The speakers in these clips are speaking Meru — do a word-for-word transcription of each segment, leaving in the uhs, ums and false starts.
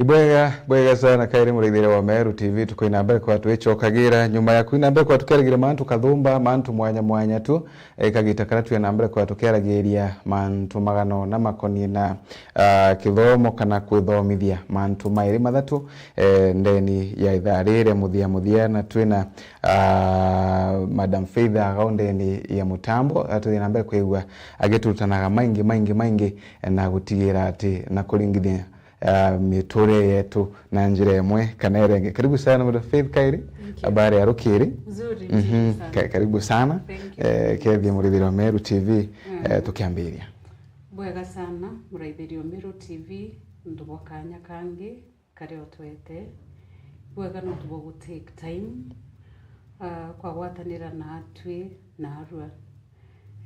Ibwega, bwega sana kairi muraithiria wa Meru T V, tukwina mbere kwa twicokagira nyuma ya kwina mbere kwa tukiaragiria mantu kathumba, mantu mwanya mwanya tu, e, kagita karia twina mbere kwa tukiaragiria mantu magano na makonie na, ah, kithomo kana kwithomithia mantu mairi mathatu, e, ndeni ya ithaa riri muthia muthia, na twina, ah, Madam Faith Agao ndeni ya mutambo, atwina mbere kwigua agiturutanaga maingi, maingi, maingi, na gutigira ati na kuringithia ah, miturire yetu na njira imwe kana iria ingi. Karibu sana Madam Faith Kairi. Thank you. Habari ya rukiri? Nzuri, Mhm. nzuri sana. Ka-, karibu sana. Thank you. Eh, kethia murithiri wa Meru T V, Mm. eh, tukiambiria. Bwega sana, muraithiria wa Meru T V, nontu bwa kanya kangi karia utwete. Bwega nontu bwa gu take time, ah, kwagwatanira natwi narua.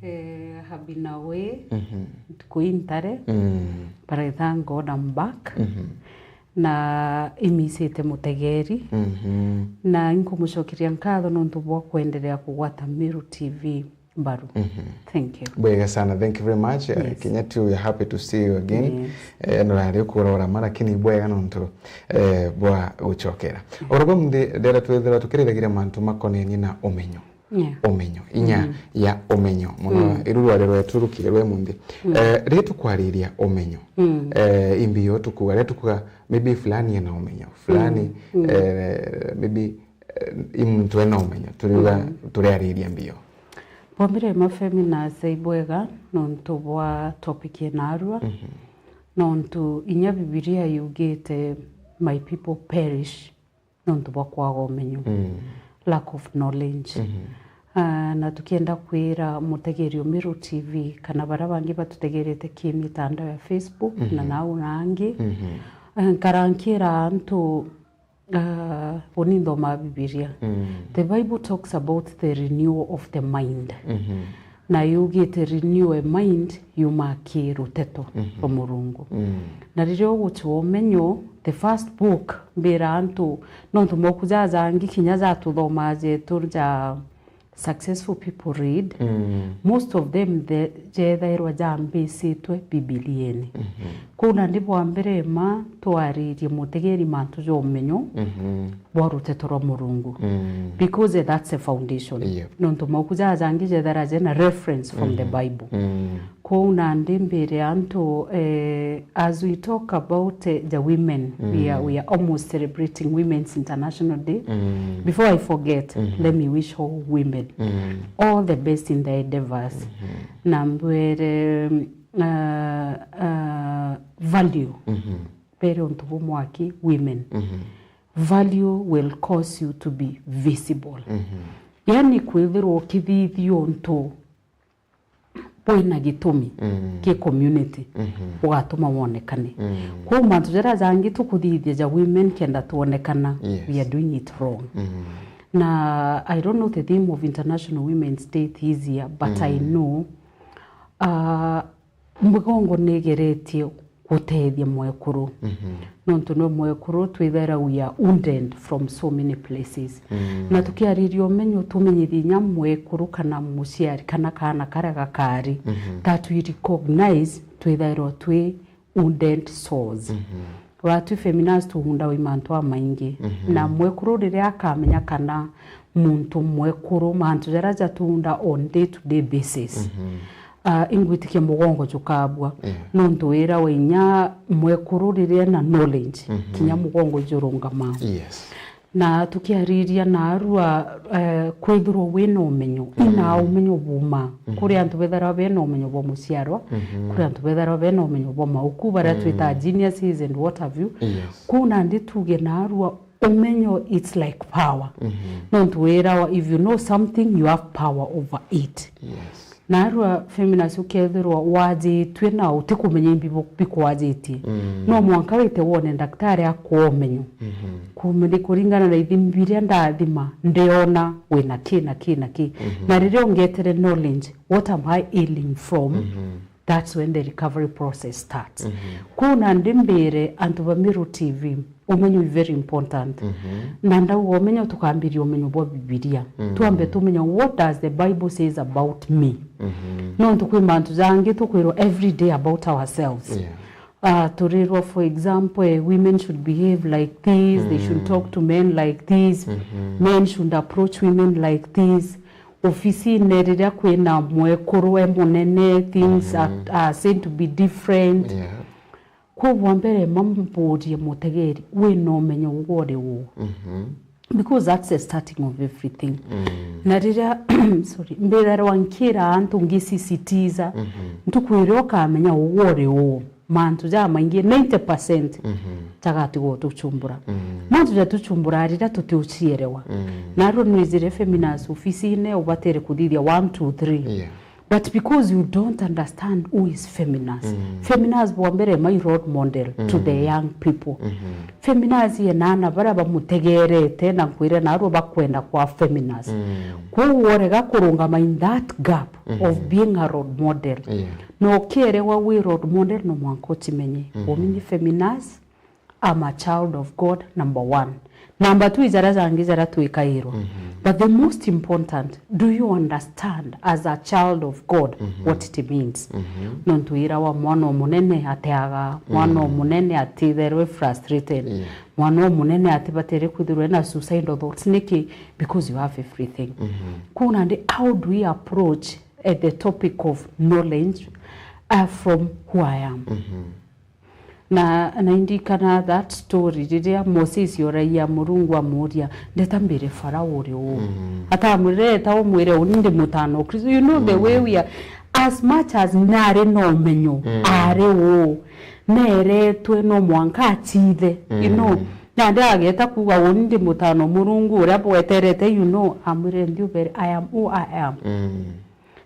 Eh, I have been away, Mhm. ntuku intare, Mm. but I thank God I'm back. Mhm. Na imisite mutegeri. Mhm. Na inkumucokeria nkatho nontu bwa kwenderea kugwata Meru T V mbaru. Mhm. Thank you. Bwega sana, thank you very much. Eh, Yes. kinya tu, we are happy to see you again. Yes. Eh, nurari ukurora ma, lakini bwega nontu, eh, bwa gucokera. Oro bwa munthi, ndera twithirwa tukiriragiria mantu makonenie na umenyo. Yeah. Umenyo, inya Mm. ya umenyo. Muno Mm. iru rwari rwetu rukiri rwe munthi. Mm. Eh, riria tukwariria umenyo, Mm. eh, imbi yo tukuga, riria tukuga maybe fulani ena umenyo, fulani, Mm. Mm. eh, maybe, eh, i muntu ena umenyo, turiuga Mm. turiariria mbio. Bwa mbere, Mafemi na Aca ibwega nontu bwa topic ena arua, Mhm. nontu inya Bibilia yugite, "My people perish nontu bwa kwaga umenyo." Mm. Lack of knowledge. Mhm. Ah, na tukienda kwira mutegeri o Meru T V kana baria bangi batutegerete ki mitandao ya Facebook Mhm. na nau na angi, Mhm. eh, nkara nkira antu, ah, uni nthomaa Bibilia. Mm. The Bible talks about the renewal of the mind. Mhm. Na yugite renew a mind yumaa ki ruteto Mhm. rwa Murungu. Mm. Na riria ugutua umenyo, the first book, mbira antu, nontu mauku jajangi kinya jatuthomaa jetu ja successful people read, Mm. most of them the, jethairwa jambicitwe Bibiliene. Mhm. Kwou nandi bwa mbere ma twaririe mutegeri mantu ja umenyo Mhm. bwa ruteto rwa Murungu. Mm. Because that's a foundation. Yep. Nontu mauku jajangi jethera jena reference from the Mm-hmm. Bible. Mm. Kwou nandi mbire antu, eh, as we talk about, eh, the women, we are, Mm. we are almost celebrating Women's International Day. Mm. Before I forget, Mm-hmm. let me wish all women Mm. all the best in their endeavors. Mm-hmm. Na mbwire, uh, uh, value. Mm-hmm. Mbere untu bumwe aki women. Mm-hmm. Value will cause you to be visible. Mm-hmm. Yani kwithirwa ukithithia untu bwina gitumi Mm. ki community, Mm-hmm. bugatuma wonekane. Mm. Kwou mantu jaria jangi tukuthithia ja women kenda twonekana, Yes. we are doing it wrong. Mm. Na I don't know the theme of International Women's Day this year, but I Mm. know, uh, migongo nigeretie gutethia mwekuru. Mhm. Nontu ni mwekuru twithaira we are wounded from so many places. Mm. Na tukiariria umenyo, tumenyithie inya mwekuru kana muciari kana kaana karia gakari, Mhm. that we recognize twithairwa twi wounded souls. Mhm. Watwi feminist tuundawa i mantu amaingi. Mhm. Na mwekuru riria akamenya kana muntu mwekuru, mantu jaria jatuunda on day to day basis. Mhm. Ah, ingwitikia mugongo jukabua. Yeah. Nontu wira wa inya mwekuru riria ena knowledge, Mhm. kinya mugongo jurungamaa. Yes. Na tukiariria narua, eh, kwithirwa wina umenyo, ina Mm. umenyo buma. Mhm. Kuri antu bethirwa bena umenyo bwa muciarwa, Mhm. kuri antu bethirwa bena umenyo bwa mauku, baria Mm. twita geniuses and what have you. Yes. Kuu nandi tuge narua umenyo, it's like power. Mhm. Nontu wira wa, if you know something, you have power over it. Yes. Narua feminist ukethirwa wajitue na utikumenya imbi bu-, bikwajitie. Mm. No mwanka wite wone ndaktari akwa umenyo. Mhm. Kumenya kuringana na ithimi biria ndathima, ndiona wina ki na ki na ki. Mhm. Na riria ungetere knowledge, what am I healing from? Mhm. That's when the recovery process starts. Mhm. Kuu nandi mbire antu ba Meru T V, umenyo is very important. Mhm. Na ndauga umenyo tukambiria umenyo bwa Bibilia. Mhm. Twambe tumenya what does the Bible says about me. Mhm. Nontu kwi mantu jangi tukwirwa every day about ourselves. Yeah. Uh, turirwa, for example, eh, women should behave like this, they should talk to men like this, men should approach women like this. Ofisine riria kwina mwekuru e munene, things are, are seen to be different. Yeah. Kwou bwa mbere, ma mburie mutegeri, wina umenyo ugwe uri uu? Because that's the starting of everything. Na riria, sorry, mbithagirwa nkira antu ngisisitiza, ntuku iria ukamenya ugwe uri uu, mantu jamaingi, ninety percent jagatigwa utuchumbura. Mantu jatuchumbura riria tutiucierewa. Narua nwizire feminist ofisine, ubatire kuthithia one, two, three. Yeah. But because you don't understand who is feminist, feminist bwa mbere my role model to the young people. Feminist yena aana baria bamutegerete na nkwire narua bakwenda kwa feminist. Kwou worega kurungama in that gap of being a role model. Yeah. Na ukierewa wi role model, no mwanka ucimenye. Umenye feminist, I'm a child of God, number one. Number two, ijaria jangi jaria twikairwa. But the most important, do you understand as a child of God what it means? Nontu irawa mwana umunene ateaga, mwana umunene atitherwe frustrated, mwana umunene atibatere kwithirwa na suicidal thoughts. Niki? Because you have everything. Kwou nandi, how do we approach, eh, the topic of knowledge, uh, from who I am? Na, na indikana that story, riria Moses oragia Murungu amuria, "Ndeta mbire Farao uri uu?" Atamwirire, "Eta umwire uni ndi mutano o Kristo." You know the way we are, as much as nari na umenyo, ari uu, neretwe no mwanka acithe, you know. Nandi ageta kuuga, "Uni ndi mutano Murungu uria bweterete," you know, amwire, "Ndiubere, I am who I am."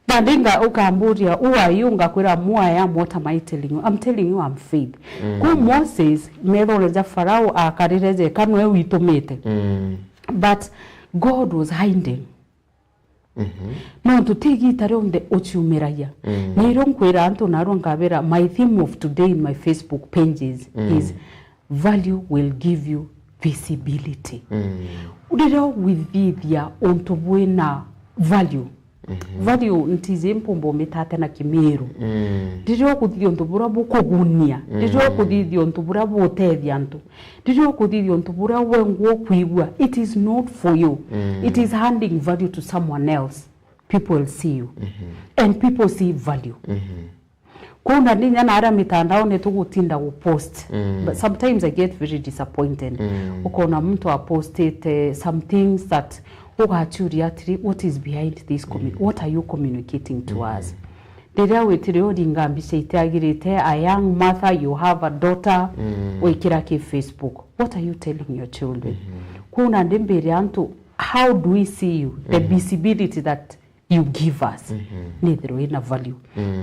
Nandi nga-, ukamburia, "Who are you?" Ngakwira, "Who I am, what am I telling you? I'm telling you I'm faith." Kwou Moses, methone ja Farao akarire jeka nwe witumite. But God was hiding. Nontu ti igita rionthe uciumiragia. Na irio nkwira antu narua nkabira, my theme of today in my Facebook pages is value will give you visibility. Riria ugwithithia untu bwina value, value ntiji mpumba umitate na Kimiru. Riria ukuthithia untu buria bukugunia, riria ukuthithia untu buria butethia antu, riria ukuthithia untu buria we ngwe ukwigua, it is not for you. It is handing value to someone else. People will see you. And people see value. Kwou na ninya na aria mitandaone tugutinda gupost. But sometimes I get very disappointed. Ukona muntu apostite some things that ugachuria atiri, "What is behind this commu-, what are you communicating to us?" Riria witire uringa mbica itiagirite, a young mother, you have a daughter, wikira ki Facebook, what are you telling your children? Kwou nandi mbire antu, how do we see you? The visibility that you give us, nithirwe ina value.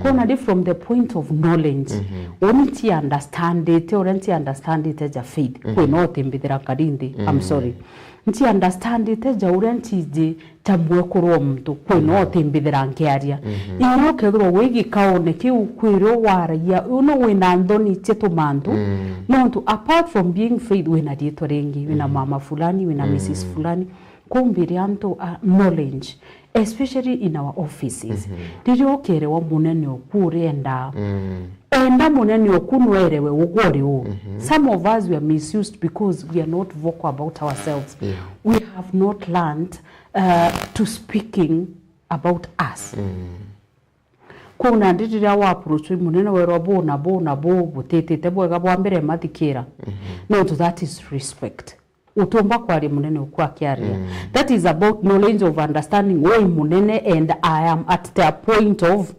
Kwou nandi from the point of knowledge, uni nti understandite, uria nti understandite ja faith, kwina utimbithira nkari nthi, I'm sorry. Nti understandite ja uria ntiji ta mwekuru o muntu, kwina utimbithira nkiaria. Irio ukethirwa wi gikaone kiu, kwirio waragia, uno wina nthoni cia tumantu, nontu apart from being faith, wina riitwa ringi, wina mama fulani, wina Missus fulani. Kwou mbire antu a knowledge, especially in our offices. Riria ukerewa munene oku urienda, enda munene oku nwerewe ugwe uri uu. Some of us, we are misused because we are not vocal about ourselves. Yeah. We have not learned, uh, to speaking about us. Kwou nandi riria wa approach munene, werwa bu na bu na bu butitite bwega, bwa mbere mathikira. Nontu that is respect. Utiumba kwaria munene oku akiaria. That is about knowledge of understanding wi munene and I am at the point of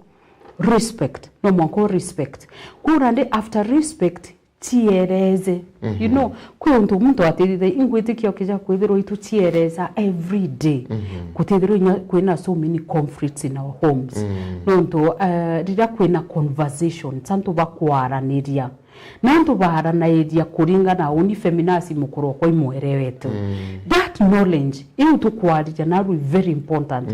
respect. No mwanka u respect. Kwou nandi after respect, cieleze. You know, kwi untu muntu atithithagia, ingwitikia ukija kwithirwa itu cieleza every day. Kutithirwa inya kwina so many conflicts in our homes. Nontu, eh, riria kwina conversations, antu bakwaraniria. Na antu baaranagia kuringana uni feminist mukuru okwa imwerewete. That knowledge, iu tukwariria naru is very important.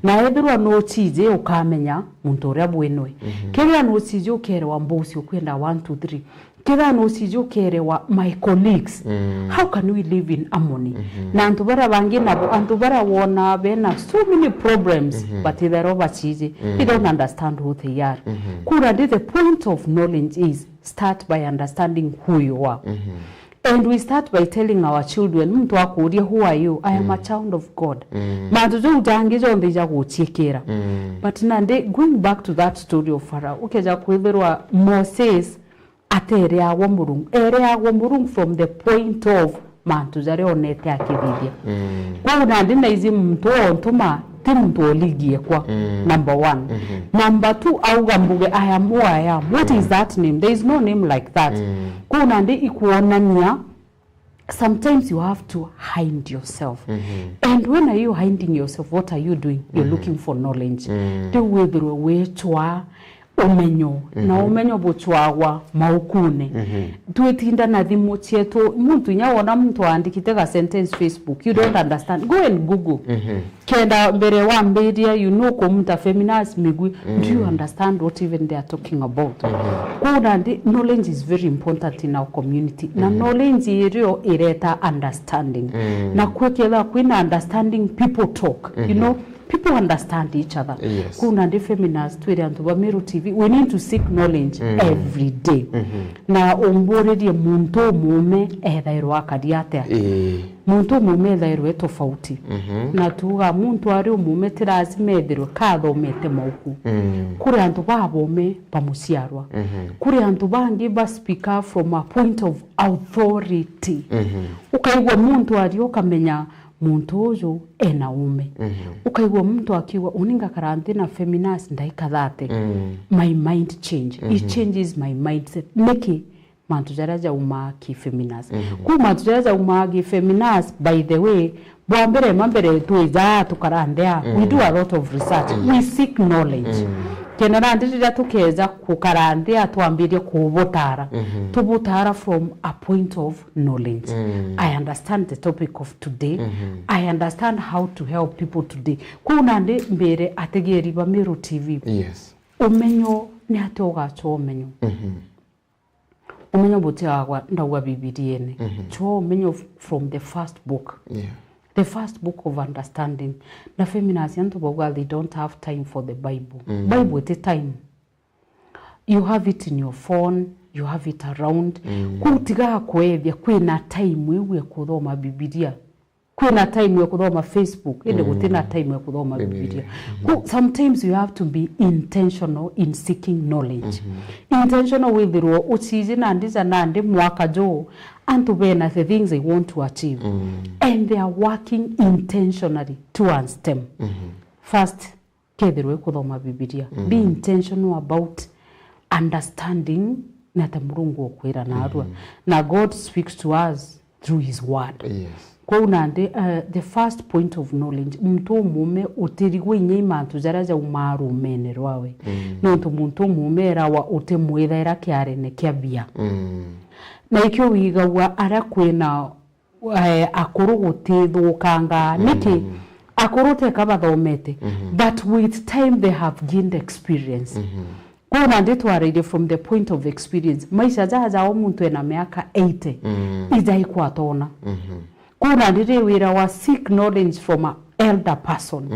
Na ethirwa no ciji ukamenya muntu uria bwinwe. Kethira no ciji ukerewa boss ukwenda one, two, three. Kethira no ciji ukerewa my colleagues. How can we live in harmony? Na antu baria bangi nabo, antu baria wona bena so many problems, but ethirwa baciji, they don't understand who they are. Kura ndi the point of knowledge is start by understanding who you are. And we start by telling our children, muntu akuuria, "Who are you?" "I am a child of God." Mantu jau jangi jonthe ija guciikira. But nandi, going back to that story of Pharaoh, ukeja kwithirwa Moses atereagwa Murungu, ereagwa Murungu from the point of mantu jaria onete akithithia. Kwou nandi naiji muntu ontuma ti muntu oligiekwa, number one. Number two, auga mbuge, "I am who I am." What is that name? There is no name like that. Kwou nandi ikwonania, sometimes you have to hide yourself. And when are you hiding yourself? What are you doing? You're looking for knowledge. Riu withirwe wicwa umenyo, na umenyo bucwagwa maukune. Twitinda na thimu cietu, muntu inya wona muntu aandikite ga sentence Facebook, you don't understand. Go and Google. Kenda mbere wambiria, you know, kumuta feminist migwi, do you understand what even they are talking about? Kwou nandi, knowledge is very important in our community. Na knowledge irio ireta understanding. Na kwikethira kwina understanding, people talk. You know, people understand each other. Yes. Kwou nandi feminist twire antu ba Meru T V, we need to seek knowledge every day. Na umburirie muntu umume ethairwa akari atia? Ii. Muntu umume ethairwe tofauti. Na tuuga muntu ari umume ti lazima ethirwe kathomete mauku. Kuri antu babome bamuciarwa. Kuri antu bangi ba speak from a point of authority. Ukaigua muntu aria ukamenya muntu uju ena uume. Ukaigua muntu akiuga, "Uni ngakara nthi na feminist ndaika thirty, my mind change. It changes my mindset." Niki? Mantu jaria jaumaa ki feminist. Kuu mantu jaria jaumaa ki feminist, by the way, bwa mbere ma mbere twija tukara nthia, we do a lot of research, we seek knowledge. Kenda nandi riria tukeja gukara nthia, twambirie kubutara, tubutara from a point of knowledge. I understand the topic of today. I understand how to help people today. Kuu nandi mbire ategeri ba Meru T V. Yes. Umenyo ni atia ugacwa umenyo? Umenyo butiagwa ndauga Bibiriene. Chwa umenyo f-, from the first book. Yeah. The first book of understanding. Na feminist antu bauga they don't have time for the Bible. Bible iti time. You have it in your phone, you have it around. Kuu tiga kwethia kwina time iu ya kuthoma Bibilia. Kwina time ya kuthoma Facebook, indi gutina time ya kuthoma Bibilia. Ku-, sometimes you have to be intentional in seeking knowledge. Intentional withirwo uciji nandi ja nandi mwaka juu, antu bena the things they want to achieve. And they are working intentionally towards them. First, kethirwe kuthoma Bibilia. Be intentional about understanding ni atia Murungu ukwira narua. Na God speaks to us through his word. Yes. Kwou nandi, uh, the first point of knowledge, muntu umume utirigwe inya i mantu jaria jaumaa rumene rwawe. Nontu muntu umume erawa utimwithaira kiarene kia bia. Na ikio wigagua aria kwina eh, akuru gutithukanga. Niki? Akuru teka bathomete, but with time they have gained experience. Kwou nandi twarairie from the point of experience. Maisha jaa jao muntu ena miaka eighty, ija ikwatona. Kwou nandi ri wira wa seek knowledge from a elder person.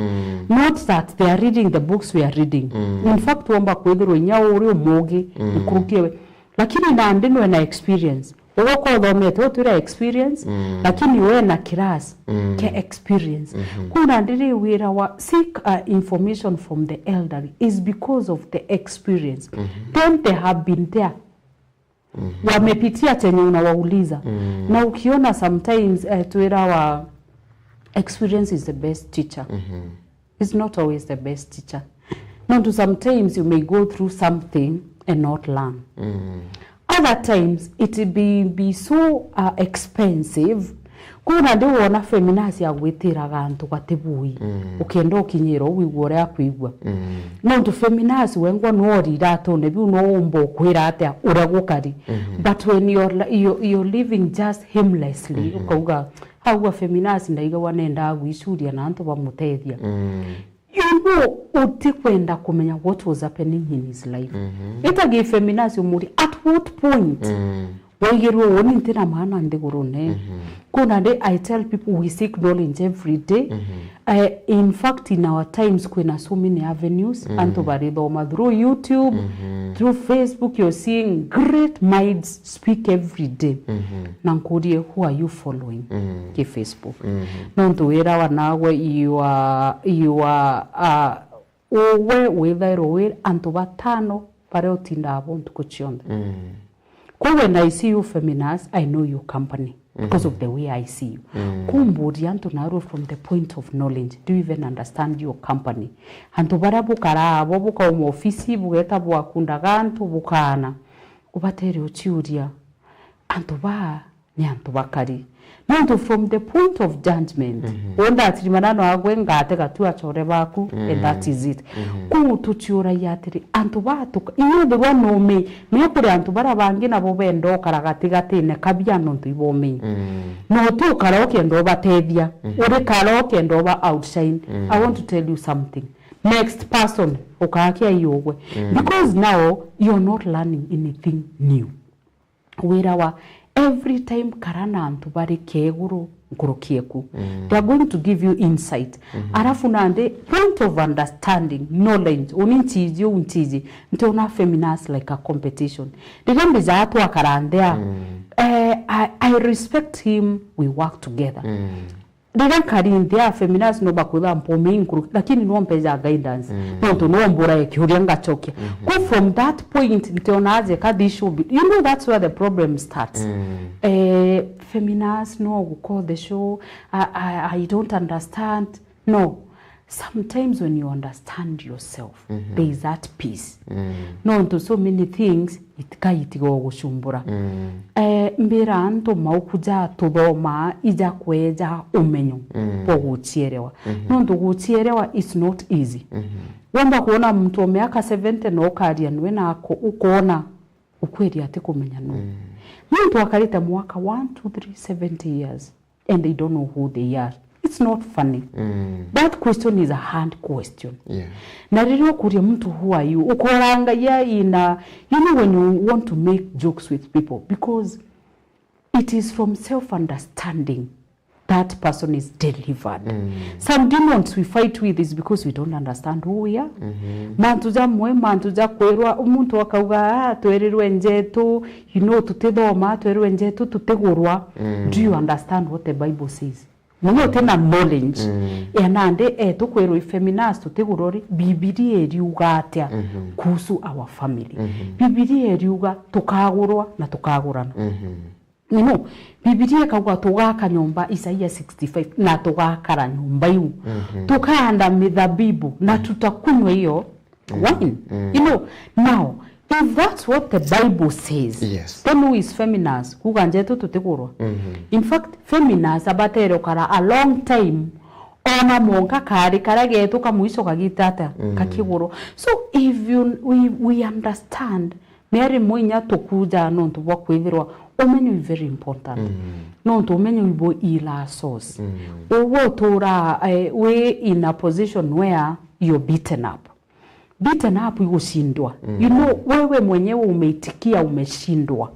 Not that they are reading the books we are reading. In fact, womba kwithirwa inya uri umugi nkuruki ewe. Lakini nandi nwena experience. Ugoka uthomete utwira experience, lakini wena class ke experience. Kwou nandi ri wira wa seek, uh, information from the elderly is because of the experience. Then they have been there. Wamepitia chenye unawauliza. Na ukiona sometimes, eh, twira wa experience is the best teacher. Is not always the best teacher. Nontu sometimes you may go through something and not learn. Other times it be, be so, uh, expensive. Kwou nandi wona feminist agwitiraga antu gatibui. Ukenda ukinyira uu wigua uria akwigua. Nontu feminist wengwa no ori iratune biu no umba ukwira atia uria gukari. But when you're, you're, you're living just aimlessly, ukauga, "Hau a feminist ndaigagwa nendaa gwicuria na antu bamutethia." You know, utikwenda kumenya what was happening in his life. Ita gi feminist umuria, at what point Waigirwe uuni ntina maana nthigurune. Mhm. Kuna ndi, I tell people we seek knowledge every day. Mhm. Eh, in fact, in our times, kwina so many avenues, mhm, antu barithoma through YouTube, mhm, through Facebook, you're seeing great minds speak every day. Mhm. Na nkurie, who are you following, mhm, ki Facebook? Mhm. Nontu wirawa nawe, you are, you are, uh, uwe withairwo wi antu batano baria utindaa bo ntuku cionthe. Mm. Kwou when I see you, Feminas, I know your company because, mhm, of the way I see you. Mm. Kumburia antu narua from the point of knowledge. Do you even understand your company? Antu baria bukaraa bo, bukauma ofisi, bugeta bwakundaga antu, bukaana. Ubatere uciuria, antu baa ni antu bakari. Nontu from the point of judgment, mhm, we ndatirima nano agwe ngate gatu acore baku, mhm, and that is it. Mhm. Kuu tuciuragia atiri, antu batuka, inyuthirwa numi, me kuri antu baria bangi nabo benda ukara gatigatine kabia nontu ibomei. Mhm. No tu ukara ukenda ubatethia, mhm, uri kara ukenda uba outshine. Mhm. I want to tell you something. Next person ukakia iugwe. Mhm. Because now you're not learning anything new. Wirawa every time kara na antu bari keguru nkuruki eku. Mm. They are going to give you insight. Mhm. Arafu nandi point of understanding, knowledge, uni ntiji, u ntiji, ntiona Feminas like a competition. Riria mbijaa twakara nthea, mm, eh, I, I respect him, we work together. Mm. Riria nkari nthea, Feminas no bakwitha mpomei nkuruki, lakini no mpeja guidance. Mm. Nontu no mburae kiuria ngacokia. Mhm. Ku from that point, ntiona aje ka this show be, you know, that's where the problem starts. Mm. Eh, Feminas, no guko the show, I, I, I don't understand. No. Sometimes when you understand yourself, mhm, there is that peace. Mm. Nontu so many things, itika itiga ugucumbura. Mm. Eh, mbira antu mauku ja tuthoma ija kweja umenyo, mm, bwa gucierewa. Mhm. Nontu gucierewa is not easy. Mhm. Womba kuona muntu wa miaka seventy na ukaria nwe nako, ukona ukwiri ati kumenya nwe. Mm. Muntu akarite mwaka one, two, three, seventy years. And they don't know who they are. It's not funny. Mm. That question is a hard question. Yeah. Na riria ukuria muntu, "Who are you?" Ukorangagia ina, you know, when you want to make jokes with people, because it is from self-understanding that person is delivered. Mm. Some demons we fight with is because we don't understand who we are. Mhm. Mantu jamwe, mantu ja kwirwa, muntu akauga, "Ah, twerirwe njetu, you know, tutithoma, twerirwe njetu, tutigurwa." Mm. Do you understand what the Bible says? Muno uti na knowledge, mm, ya nandi etu kwirwa Feminas tutigurwa ri, Bibilia iriuga atia, mhm, kuhusu our family? Mhm. Bibilia iriuga tukagurwa na tukagurana. Mhm. You know, Bibilia ikauga tugaka nyomba, Isaia sixty-five, na tugakara nyomba iu. Mhm. Tukaanda mithabibu na, mm, tutakunywa iyo, mm, wine. Mm. You know, now, if that's what the Bible says, yes, then who is Feminas? Kuga njetu tutigurwa. Mhm. In fact, Feminas abatere ukara a long time, ona monka kari karia getu ka mwico kagita atia, mm, kakigurwa. So if you, we, we understand, ni ari mwinya tukuja nontu bwa kwithirwa umenyo is very important. Mm. Nontu umenyo ibo ila source. Mm. Uwe utura, eh, wi in a position where you're beaten up. Beaten up igushindwa. Mm. You know, wewe mwenyewe umeitikia umeshindwa.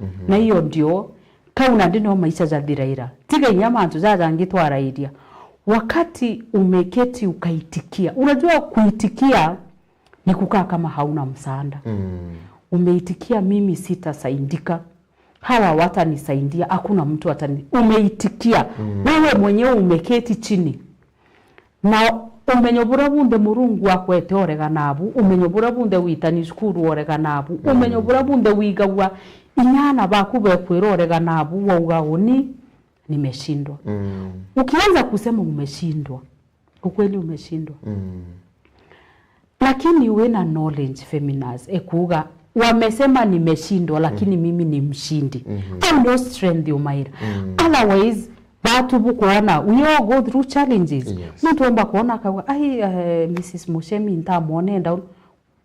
Mhm. Na hiyo ndio, kau nandi no maisha jathiraira. Tiga inya mantu jaja jangi twarairia. Wakati umeketi ukaitikia. Unajua kuitikia ni kukaa kama hauna msaada. Mm. Umeitikia, "Mimi sitasaidika. Hawa watanisaidia, hakuna mtu atani-," umeitikia. Mm. Wewe mwenyewe umeketi chini. Na umenyo buria bunthe Murungu akwete orega nabu, umenyo buria bunthe witani cukuru orega nabu, mm, umenyo buria bunthe wigagua inya aana baku bekwira orega nabu, wauga, "Uni nimeshindwa." Mm. Ukianza kusema umeshindwa, ukweli umeshindwa. Mm. Lakini wina knowledge, Feminas, ekuuga, "Wamesema nimeshindwa, lakini, mm, mimi ni mshindi." Mhm. Au ndio strength umaira. Mm. Otherwise, batu bukwona, we all go through challenges. Yes. Muntu omba kwona akauga, "Ai, eh, Missus Muchemi ntamwone down."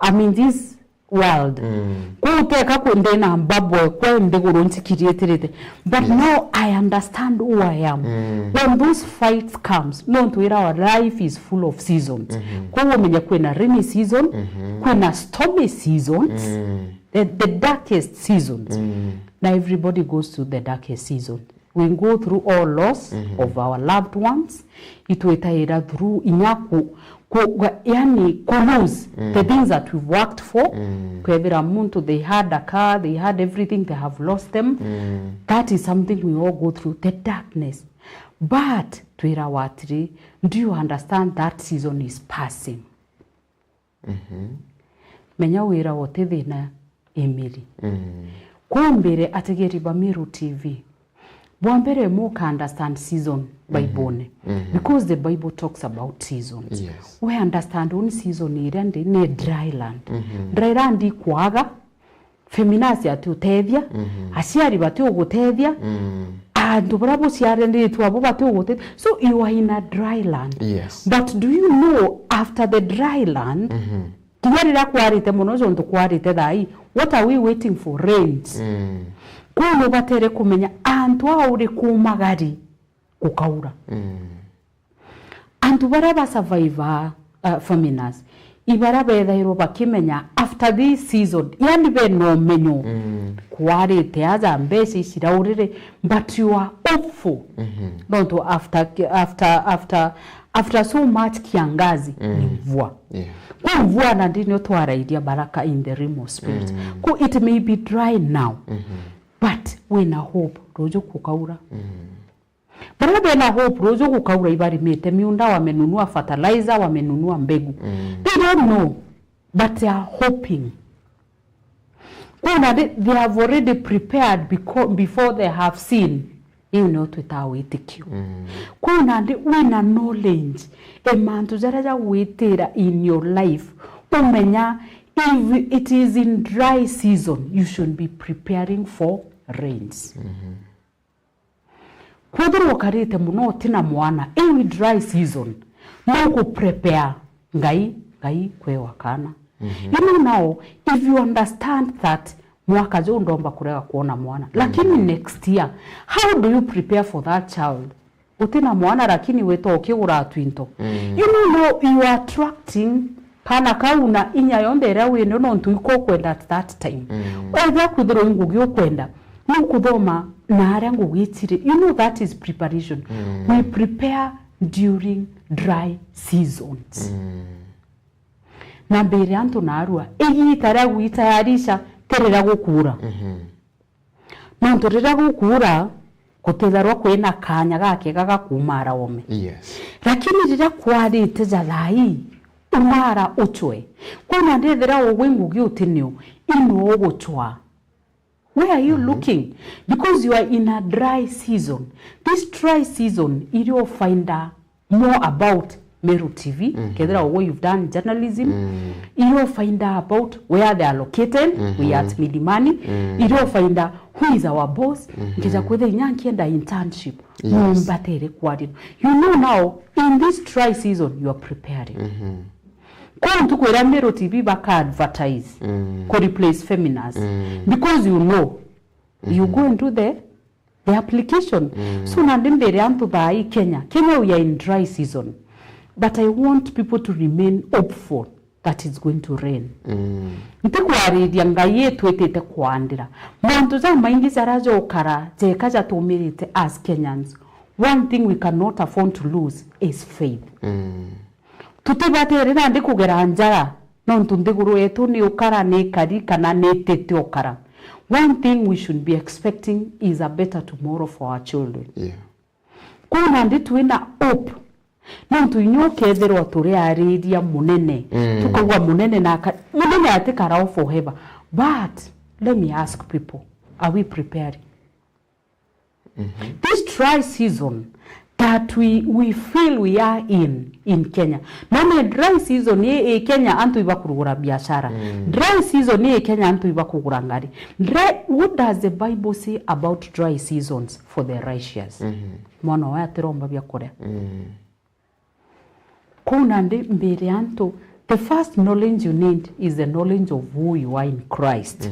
I'm in this world. Mm. Kuu teka ku-, ndina mbabwe kwa nthiguru nsikiritirite. But, yes, now I understand who I am. Mm. When those fights comes, nontu wira wa life is full of seasons. Mhm. Kuu umenye kwina rainy season, mhm, kwina stormy seasons, mm, the, the darkest seasons. Mm. Na everybody goes through the darkest season. We go through all loss of our loved ones. Itwitaira through inya ku, ku, yani ku lose the things that we've worked for. Kwethira muntu, they had a car, they had everything, they have lost them. That is something we all go through, the darkness. But twirawa atiri, do you understand that season is passing? Menya wira uti thina, Emily. Kumbire ategeri ba Meru T V, bwa mbere muka understand season Bible-ne, because the Bible talks about seasons. Yes. We understand uni season iria ndi ni dry land. Dry land ikwaga, feminasi atiutethia, aciari batiugutethia, antu baria buciaranitwe abo batiugutethia. So you are in a dry land. Yes. But do you know, after the dry land, kinya riria kwarite mono, jontu kwarite thaa ii, what are we waiting for? Rains. Kuu nubatere kumenya antu aa uri kumagari gukaura. Antu baria ba survive, uh, famines, ibaria bethairwa bakimenya after this season, yani bena umenyo, kwarite aja, mbeca iciraurire, but you are hopeful. Nontu after, after, after, after so much kiangazi, ni mvua. Yeah. Ku mvua na ndinio twarairia baraka in the realm of spirit. Ku it may be dry now, but wina hope, ruju kukaura. Baria bena hope ruju gukaura, ibarimite miunda, wamenunua fertilizer, wamenunua mbegu. They don't know, but they are hoping. Kuna they, they have already prepared beco-, before they have seen. Iu nio twitaga witikio. Kuna ndi wina knowledge e mantu jaria jagwitira in your life, umenya if it is in dry season, you should be preparing for rains. Kwethirwa ukarite mono utina mwana, iu i dry season, no ku prepare Ngai, Ngai kwewa kana. You know now, if you understand that mwaka juu ndomba kurega kuona mwana, lakini next year, how do you prepare for that child? Utina mwana lakini wita ukigura twinto. You know now you are attracting kana kau na inya yonthe iria winio nontu iko kwenda at that time. Wethira kwithirwa i ngugi ukwenda, ni ukuthoma na aria ngugi iciri. You know that is preparation. We prepare during dry seasons. Na mbere antu narua, igiita ria gwitayarisha ti riria gukuura. Nontu riria gukuura, gutitharwa kwina kaanya gakega ga kuumara ome. Yes. Lakini riria kwarite ja thaa ii, umara ucwe. Kwona ndethira ugwi ngugi utinio, ino ugucwa. Where are you looking? Because you are in a dry season. This dry season, irio find a more about Meru T V, kethira ugwe you've done journalism, irio find a about where they are located, we at Milimani, irio find a who is our boss, nkija kwitha inya nkienda internship, yes, numbatere kwaria. You know now, in this dry season, you are preparing. Kwa ntuku iria Meru T V baka advertise, ku replace Feminas, because you know, you go and do the the application. So nandi mbere antu thaa ii Kenya, Kenya we are in dry season, but I want people to remain hopeful that it's going to rain. Ntikwariria Ngai itwitite kwandira. Mantu jamaingi jaria jokara jeka jatumirite as Kenyans, one thing we cannot afford to lose is faith. Tutibatere nandi kugera njara, nontu nthiguru yetu ni ukara, ni ikari, kana ni itite ukara. One thing we should be expecting is a better tomorrow for our children. Yeah. Kuu nandi twina hope, nontu inya ukethirwa turiariria munene, tukauga munene na aka-, munene atikara o forever. But let me ask people, are we preparing? This dry season that we, we feel we are in, in Kenya. None dry season i, i Kenya antu ibakurugura biashara. Dry season i Kenya antu ibakugura ngari. Dry, what does the Bible say about dry seasons for the righteous? Mwana owe atiromba bia kuria. Kuu nandi mbere antu, the first knowledge you need is the knowledge of who you are in Christ.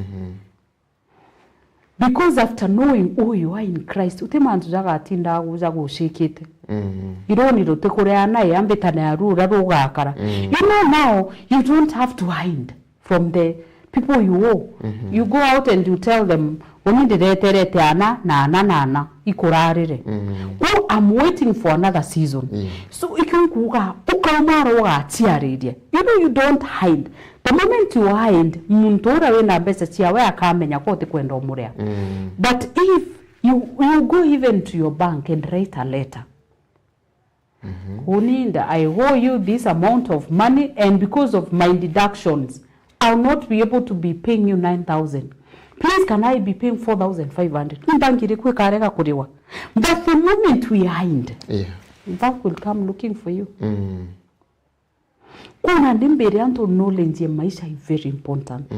Because after knowing who you are in Christ, uti mantu jagatinda agu jagucikite. Iruni rutikureana ya mbitane ya rura rugakara. You know now, you don't have to hide from the, People you owe. You go out and you tell them, "Uni ndireterete ana na ana na ana ikurarire." Ku, I'm waiting for another season. Yeah. So, ikio nkuuga, ukaumara ugaciariria. You know, you don't hide. The moment you hide, muntu uria wina mbeca ciawe akamenya ko utikwenda umuria. But if you, you go even to your bank and write a letter, "Kuninda, I owe you this amount of money, and because of my deductions, I'll not be able to be paying you nine thousand. Please, can I be paying four thousand five hundred?" Ni bank iriku ikarega kuriwa? But the moment we hide, Yeah. bank will come looking for you. Kuu nandi mbere antu, knowledge ya maisha is very important.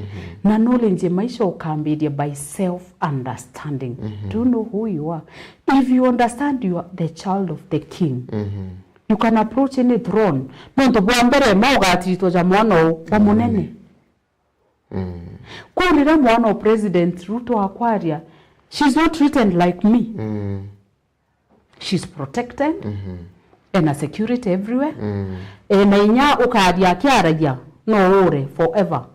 Na knowledge ya maisha ukambiria by self understanding. Do you know who you are? If you understand you are the child of the king, you can approach any throne. Nontu bwa mbere ma ugatiritwa ja mwana u wa munene. Kuu riria mwana u President Ruto akwaria, she's not written like me. She's protected. Ena security everywhere. Ena inya ukaria akiaragia, no ure forever.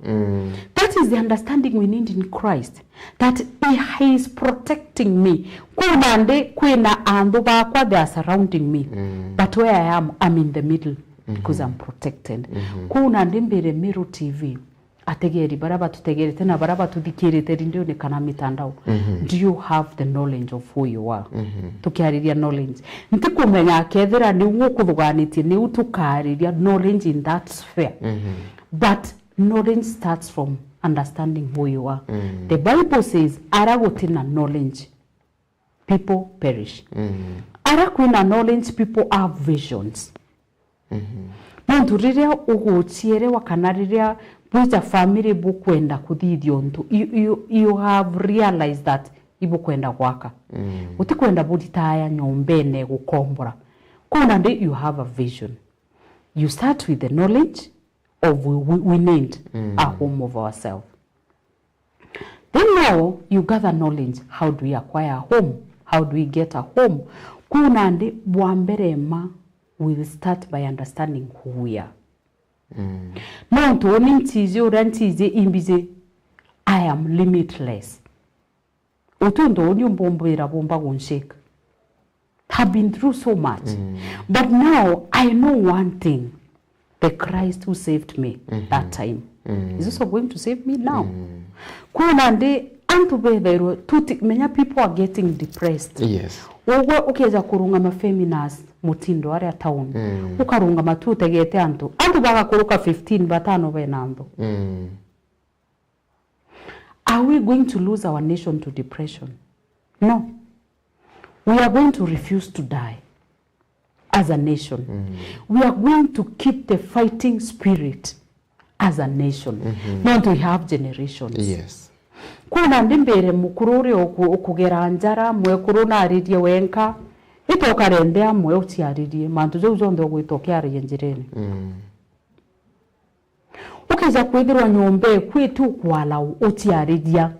That is the understanding we need in Christ, that he, he is protecting me. Kuu nandi kwina anthu bakwa, they are surrounding me. But where I am, I'm in the middle because I'm protected. Kuu nandi mbere Meru T V, ategeri baria batutegerete na baria batuthikirite rindione kana mitandao, do you have the knowledge of who you are? Tukiariria knowledge, ntikumenya kethira niu ukuthuganitie, niu tukaariria knowledge in that sphere. But knowledge starts from understanding who you are. The Bible says, "Ara gutina knowledge, people perish." Ara kwina knowledge, people have visions. Nontu riria ugucierewa kana riria bwija family bukwenda kuthithia untu, you, you, you have realized that ibukwenda gwaka. Utikwenda buritaya nyombene gukombora. Kuu nandi you have a vision. You start with the knowledge of we, we, we need a home of ourselves. Then now you gather knowledge. How do we acquire a home? How do we get a home? Kuu nandi bwa mbere ma, we'll start by understanding who we are. Nontu uni ntiji uria ntiji imbiji, I am limitless. Uti untu uni umbumbira bumba gunshake. Have been through so much. But now I know one thing. The Christ who saved me that time is also going to save me now. Kuu nandi antu bethairwe tuti, menya people are getting depressed. Yes. Ugwe ukeja kurungama feminist mutindo aria town. Ukarungama tu utegete antu. Antu bagakuruka fifteen, batano bena nthu. Are we going to lose our nation to depression? No. We are going to refuse to die as a nation. We are going to keep the fighting spirit as a nation. Nontu we have generations. Yes. Kuu nandi mbere mukuru uria uku-, ukugera njara, mwekuru naririe wenka, ita ukarende amwe uciaririe, mantu jau jonthe ugwita ukiaragia njirene. Ukeja kwithirwa nyomba eku iti ukwalau uciariria,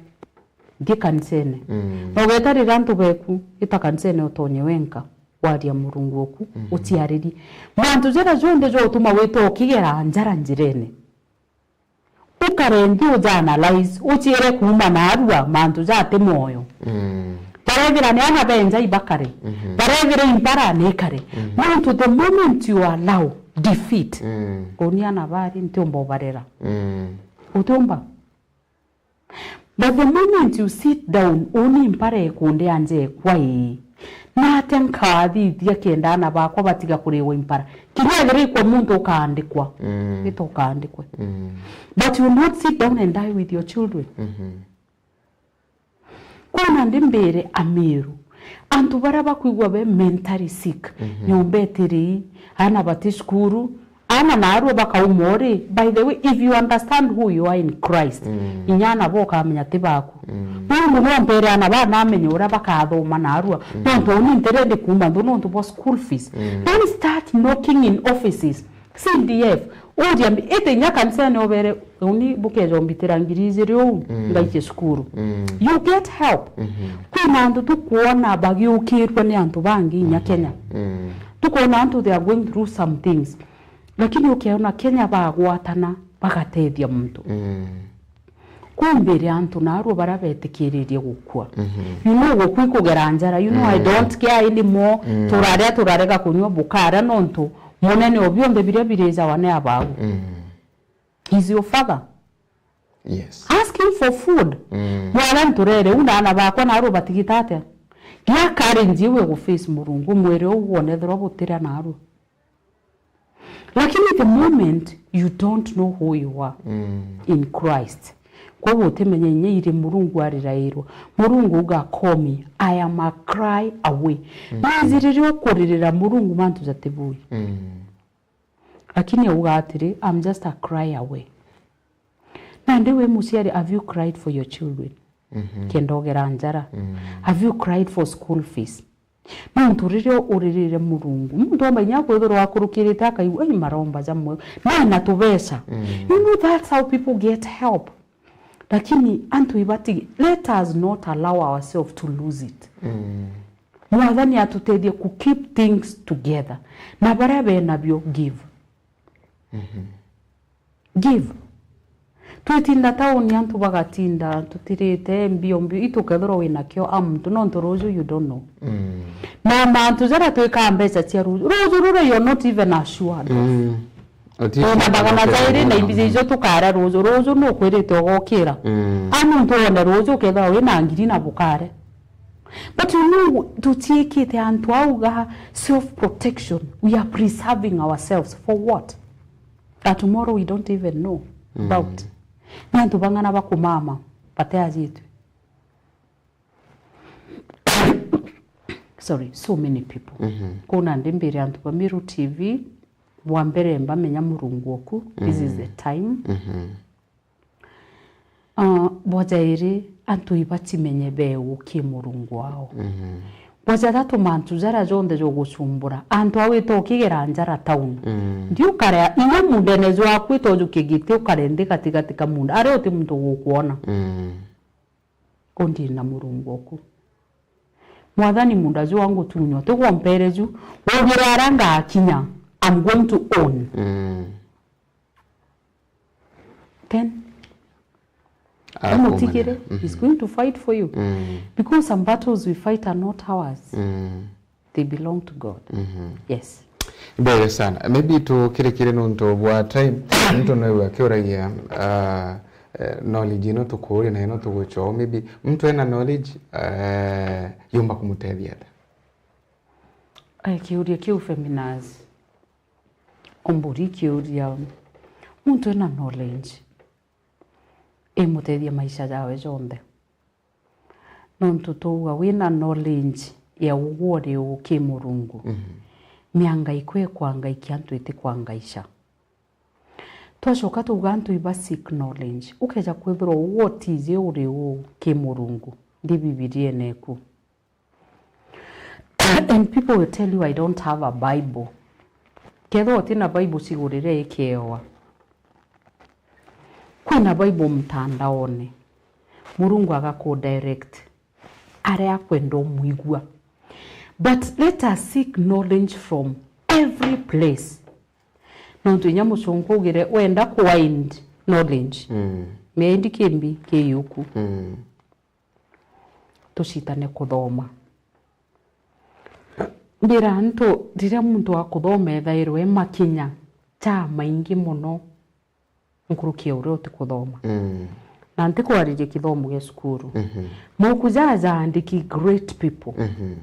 nthi kanisene. Na ugetarira antu beku, ita kanisene utonye wenka, waria Murungu oku, uciaririe. Mantu jaria jonthe jotuma wita ukigera njara njirene, ukare nthi uja analyze, uciire kuuma naarua mantu jati mwoyo. Barethira ni ana benja ibakare. Barethira impara ni ikare. Nontu the moment you allow defeat, uni ana bari ntiumba ubarera. Utiumba. But the moment you sit down, uni impara ikundi anja ekwa ii, natia nkathithia kenda ana bakwa batiga kuriwa impara? Kinya ethira ikwa muntu ukaandikwa, ita ukaandikwe. But you will not sit down and die with your children. Kuu nandi mbere Amiru, antu baria bakwigua be mentally sick, nyomba itirii, ana bati cukuru, ana naarua bakauma uri. By the way, if you understand who you are in Christ, inya ana bo ukamenya ti baku. Mungu no mpere ana ba namenya uria bakathoma naarua. Nontu uni ntirendi kuuma nthu nontu bwa school fees. Then start knocking in offices. C D F, uria mbi-, ite inya kanisene ubere, uni bukeja umbitira ngiri ijiri uu, ngaikie cukuru. You get help. Kwina antu tukwona bagiukirua ni antu bangi inya Kenya. Tukwona antu they are going through some things. Lakini ukeona Kenya bagwatana bagatethia muntu. Tumbire antu narua baria betikiririe gukua. Mhm. You know, gukua ikugera njara. You know, I Mm. don't care anymore. Mm. Turaria, turarega kunyua bukara nontu munene o bionthe biria birijawa ni abau. Mm. He's your father. Yes. Ask him for food. Mm. Mwana nturere, u na ana bakwa narua batigita atia? Gia courage iu ya guface Murungu, mwiri uu wonethirwa butiria narua. Lakini the moment you don't know who you are Mm. in Christ, koguo utimenya inya iri Murungu arirairwa. Murungu uga, "Call me, I am a cry away." Mm. Naiji riria ukuririra Murungu mantu jatibui. Mm. Lakini auga atiri, "I'm just a cry away." Nandi wi muciari, have you cried for your children? Mhm. Kenda ugera njara? Mm. Have you cried for school fees? Nontu riria uririre Murungu, muntu omba inya kwithirwa akurukirite akaigua, "Ai, maromba jamwe, nena tubeca." Mm. You know, that's how people get help. Lakini antu ibati, let us not allow ourselves to lose it. Mm. Mwathani atutethie ku keep things together. Na baria benabio, give. Mhm. Give. Twitinda tauni, antu bagatinda tutirite mbio mbio, itukethirwa wina kio a muntu, nontu ruju you don't know. Mm. Na mantu jaria twikaa mbeca cia ruju, ruju ruria you're not even assured of. Mm. Wina magana jairi na ibija ijo tukara ruju, ruju nukwirite ugokira. Mm. A muntu wone ruju ukethirwa wina ngiri na bukare. But you know, tutiikite antu auga self protection, we are preserving ourselves for what? That tomorrow we don't even know Mm. about. Ni antu bang'ana bakumama bateajitwe. Sorry, so many people. Mhm. Kuna ndi mbere antu ba Miru T V, bwa mbere mbamenya Murungu oku, this is the time. Mhm. Ah, bwa jairi, antu ibatimenye beu ki Murungu wao. Mhm. Bwa jathatu, mantu jaria jonthe jogucumbura, antu au ita ukigera njara town. Mm. Ndi ukare inya mundene jwaku ita ujukie giti ukare nthi gatigati ka munda, aria uti muntu ugukwona. Mm. Undi na Murungu oku. Mwathani, munda juu angutunywa, tigwompere ju, waugira aria ngakinya, I'm going to own. Mm. Then, Arakuumanira. Umutigire, he's going to fight for you. Mm. Because some battles we fight are not ours. Mm. They belong to God. Mhm. Yes. Mbere sana. Maybe tukirikire nontu bwa time, muntu no akiuragia, ah, eh, knowledge ino tukuuria na ino tugucoa. Maybe muntu ena knowledge, eh, yumba kumutethia atia? Eh, kiuria kiu Feminas. Umburi kiuria, muntu ena knowledge imutethia maisha jawe jonthe. Nontu twauga wina knowledge ya ugwe uri uu ki Murungu, mhm, miangaiko ikwangaikia antu itikwangaica. Twacoka twauga antu iba seek knowledge. Ukeja kwithirwa ugwe utiji uri uu ki Murungu, ndi Bibiriene eku. And people will tell you, "I don't have a Bible." Kethirwa utina Bible, cigurire ikiewa. Kwina Bible mtandaone. Murungu agaku direct aria akwenda umwigua. But let us seek knowledge from every place. Nontu inya mucunku augire, wenda ku find knowledge, mm, miendi kimbi kiyuku. Mm. Tucitane kuthoma. Mbira antu, riria muntu wa kuthoma ethairwe e makinya ja maingi mono nkuruki ya uria utikuthoma. Mm. Na ntikwariria kithomo gia cukuru. Mhm. Mauku jaa jaandiki great people. Mhm.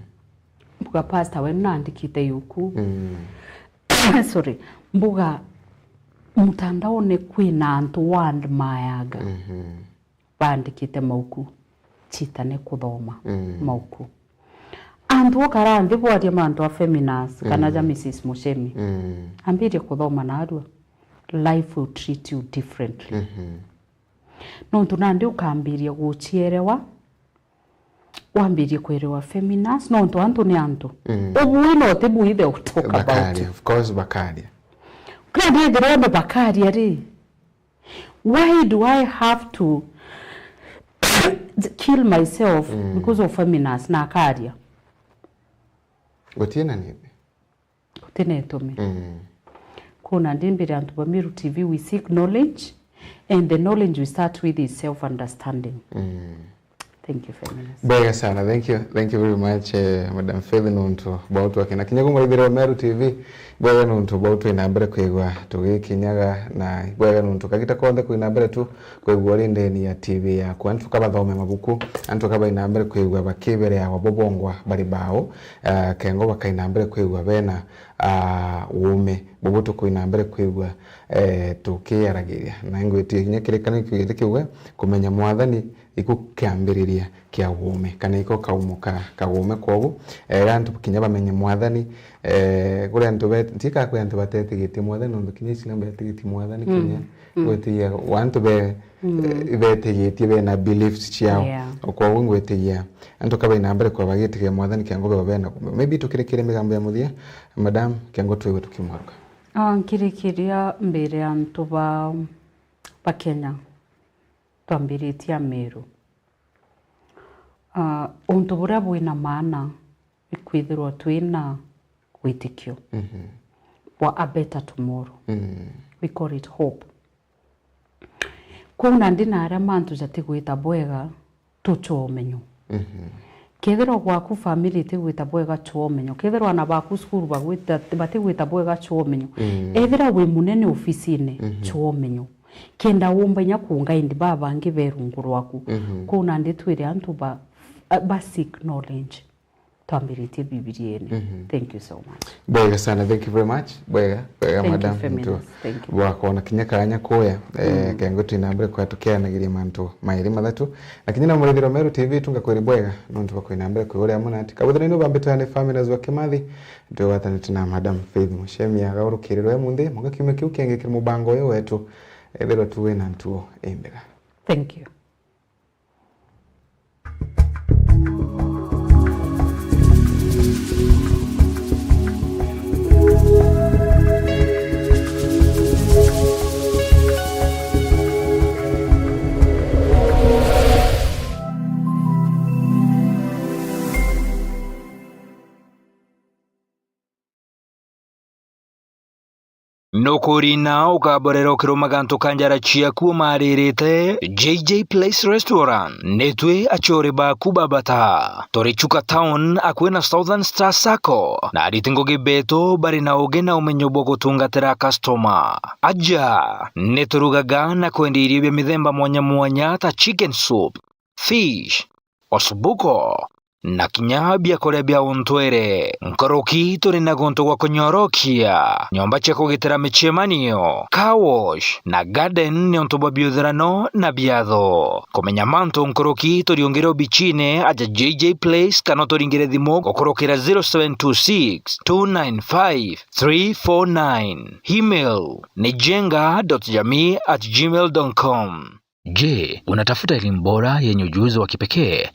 Mbuga, "Pastor, we naandikite yuku." Mm. Sorry. Mbuga, mutandaone kwina antu wa admire-aga. Mhm. Baandikite mauku, citane kuthoma, mm, mauku. Antu ukara nthi bwaria mantu a Feminas kana, mm, ja Missus Muchemi, mm, ambirie kuthoma narua. Life will treat you differently. Mhm. Nontu nandi ukambiria gucierewa, wambirie kwerewa Feminas, nontu antu ni antu. Mm. Ubui no tibui, they will talk about you. Bakaria, of course, bakaria. Kandi ethirwa ni bakaria ri, why do I have to kill myself, mm, because of Feminas na akaria? Gutina nithi. Gutina itumi. Mm. Kuna ndi mbere antu ba Miru T V, we seek knowledge. And the knowledge we start with is self-understanding. Mm. Thank you, feminist. Bwega sana. Thank you. Thank you very much, eh, Madam Faith, nontu bwa utwakena. Kinya kumuraithira wa Meru T V, bwega nontu bwa utwi na mbere kwigua tugikinyaga, na bwega nontu kagita konthe kwina mbere tu kwigua uri ndeni ya T V yaku. Antu kabathome mabuku, antu kabai na mbere kwigua bakibereawa bo bongwa bari bao, eh, kengo bakai na mbere kwigua bena, ah, uume. Bubu tukwina mbere kwigua, eh, tukiaragiria. Na ingwitie kinya kirikano kiu githe kiuga, kumenya Mwathani iko kiambiriria kia uume, kana iko kaumo ka, ka uume. Kwogu, eh, antu kinya bamenye Mwathani, eh, kuri antu be-, ntika kwi antu batetigitie Mwathani, nontu kinya ici nabo betigitie Mwathani, mm, kinya, mm, gwitigia antu be-, mm, eh, betigitie bena beliefs ciao. Yeah. Kwogu ngwitigia antu kabai na mbere kwa bagitigia Mwathani kiango beba bena. Maybe tukirikire migambo ya muthia, madam, kiango twiwe tukimwaruka. Ah, nkirikiria mbere antu ba, ba Kenya. Twambiritie Ameru. Ah, untu buria bwina maana ni kwithirwa twina witikio, mhm, bwa a better tomorrow. Mm. We call it hope. Kwou nandi na aria mantu jatigwita bwega, tucwa umenyo. Mhm. Kethirwa gwaku family itigwita bwega, cwa umenyo. Kethirwa ana baku cukuru bagwita, batigwita bwega, cwa umenyo. Mm. Ethira wi munene ofisine, mhm, cwa umenyo. Kenda wumba inya kunga indi baba bangi be rungu rwaku. Mhm. Kwou nandi twire antu ba, ba seek knowledge. Twambiritie Bibiriene. Mhm. Thank you so much. Bwega sana, thank you very much. Bwega, bwega, thank you, madam, feminist. Ntu thank you. Bwa kwona kinya kanya kuya, eh, mm, kengo twina mbere kwa tukianagiria mantu mairi mathatu. Na kinya na murithiro Meru T V tungakwiri bwega, nontu bwa kwina mbere kwi uria munati. Kabutha nino bambitwe yani family zwa Kimathi, Twigwatanite na Madam Faith Muchemia, agaurukirirwe munthi, mwanka kiumia kiu kingi kiri mubango uyu wetu, ethirwa tu wina ntuo imbega. Thank you. Nukurina ukaborera ukirumaga ntuka njara ciaku umaririte. J J Place Restaurant, nitwi aciori baku babata. Turi Chuka Town, akui na Southern Star Sacco, na ariti ngugi betu bari na ugi na umenyo bwa gutungatira customer. Aja, niturugaga na kwendia irio bia mithemba mwanya mwanya ta chicken soup, fish, osbuko, na kinya biakuria bia untwere. Nkuruki turi na guntu gwa kunyorokia, nyomba cia kugitira micemanio, car wash, na garden niuntu bwa biuthirano na biatho. Kumenya mantu nkuruki, turiungire obichine aja J J Place kana uturingire thimu gukurukira zero seven two six, two nine five, three four nine. Email ni jenga dot jamii at gmail dot com. Je, unatafuta elimu bora yenye ujuzi wa kipekee?